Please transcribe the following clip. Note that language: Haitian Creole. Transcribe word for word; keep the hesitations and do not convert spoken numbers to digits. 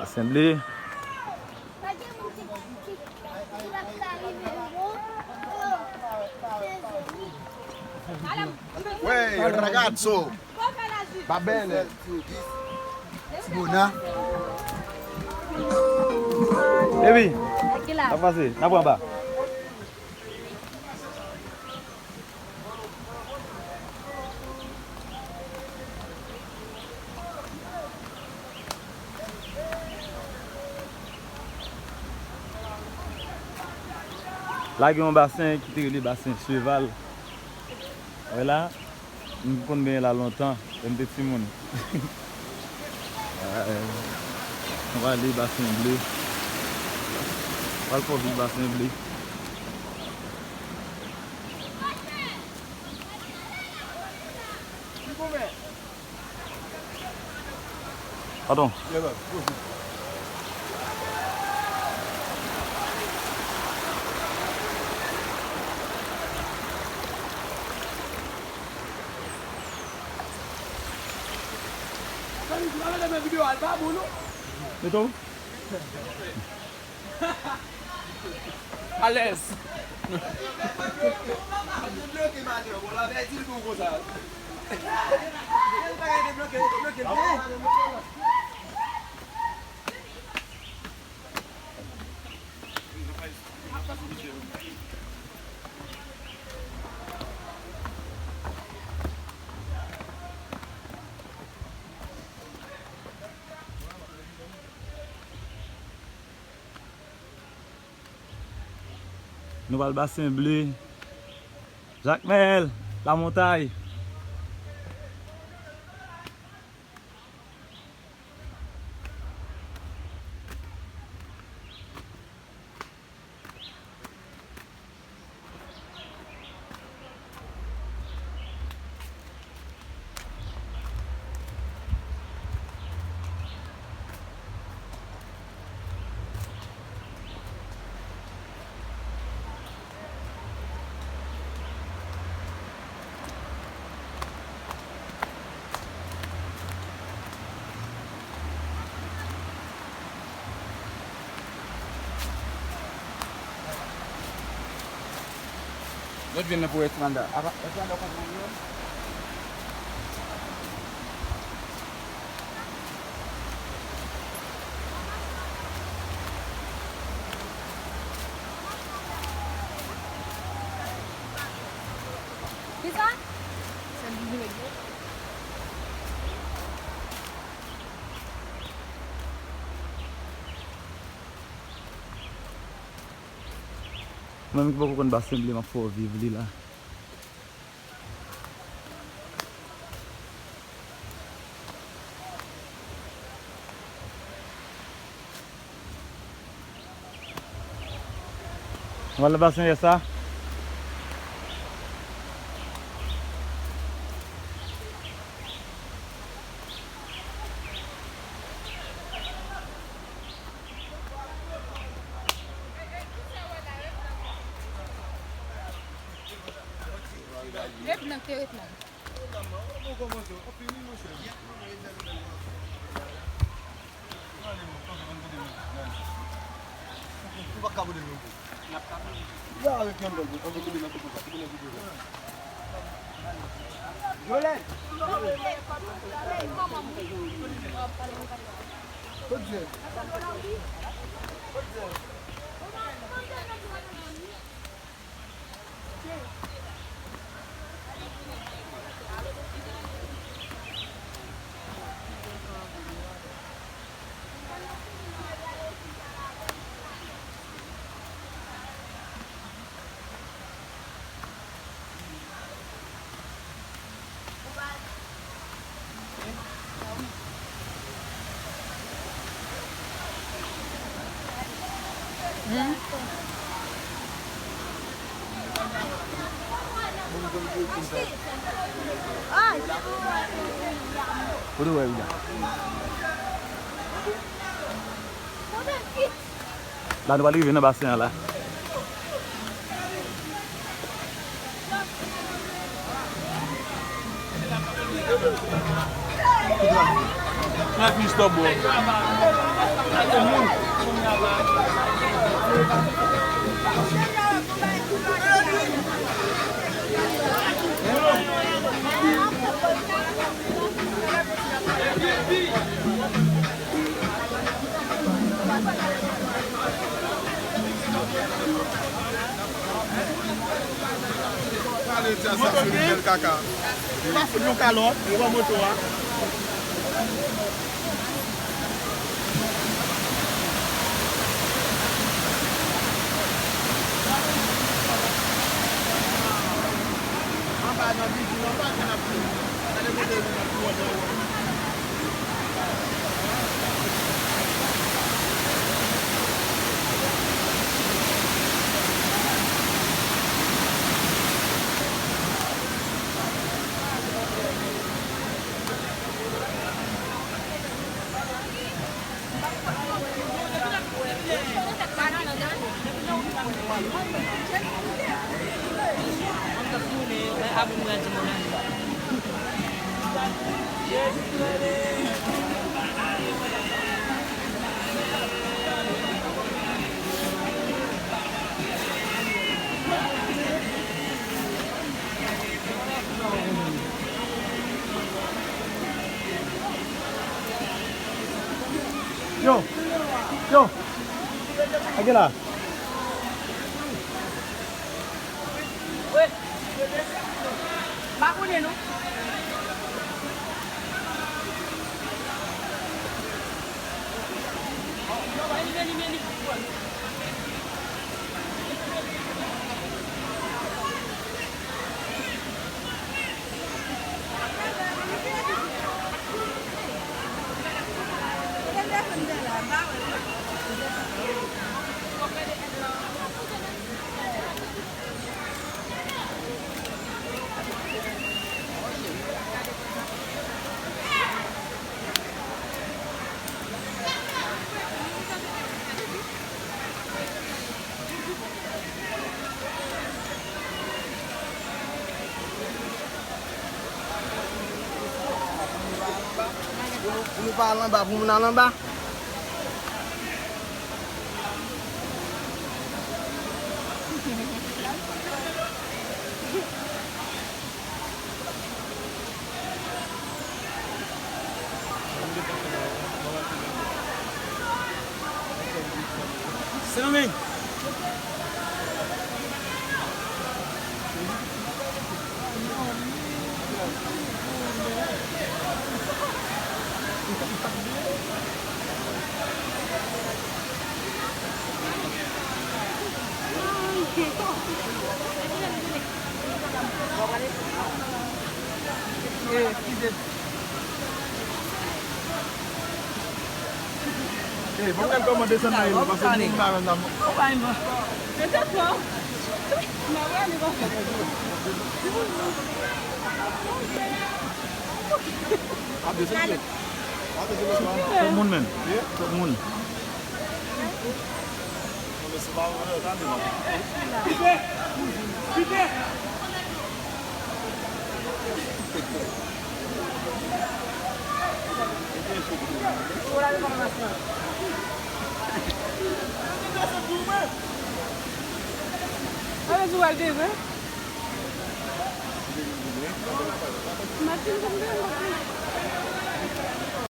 Asanble. Wey, ragazzo. Va bene. Bona. Epi, sa pase? N ap anba. La gen yon basen ki te rele basen Cheval. Wè la, m konn benyen la lontan, lè m te timoun. Nou prale Basen Ble. Pral fè yon vit Basen Ble. Padon. Beto. Alèz. Nou pral Basen Ble. Jakmèl, Lamontay. Lòt vin nan pou Esmeralda. Apa, Esmeralda w konprann li menm? Kisa? Sèl vin regle. Ou menm ki poko konn Basen Ble, m ap fè w viv li la. Nou al nan basen yè sa. Ret nan, te ret nan. Kote w wè William? La nou pral rive nan basen an la. Like mi stop, bro. Pale ti asasinen bèl kaka. Pa fout yon kalòt, ou pran moto a. Anba nan vizin, anba nan ap vini. Gade kote li nan pi wòd nan wòd. Yo, yo, a gen la. Pa konnen non. Pou nou, pou nou pa al anba, pou moun al anba. Sendomeng. Ey, ban m gad kòman desann nan ye, paske moun pa menm nan. Ap desann vre. Twòp moun, menm. Twòp moun. Sa vle di w al devan? Matin, sa m te